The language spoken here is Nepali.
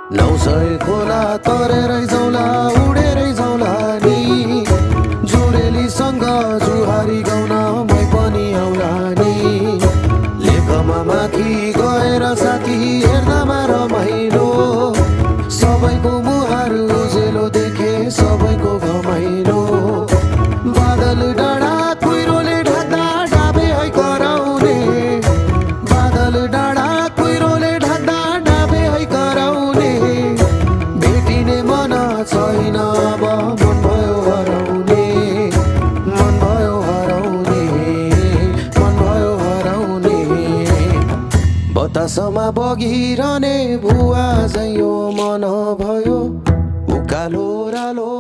900 खोला तरेरै जाउँला उडेरै जाउँला नि जुरेलीसँग जुहारी गाउन मै पनि आउला नि लेखमा माथि गएर साथी हेर्दामा रमाइलो सबैको मुहार उजेलो देखे सबैको घमाइलो बादल डाँडा कुहिरोले ढाक्दा डाबे है कराउने बादल डाँडा कुहिरोले ढाक्दा डाबे है कराउने भेटिने मन छैन अब मन भयो हराउने मन भयो हराउने मन भयो हराउने बतासमा बगिरहने भुवा झैँ यो मन भयो उकालो रालो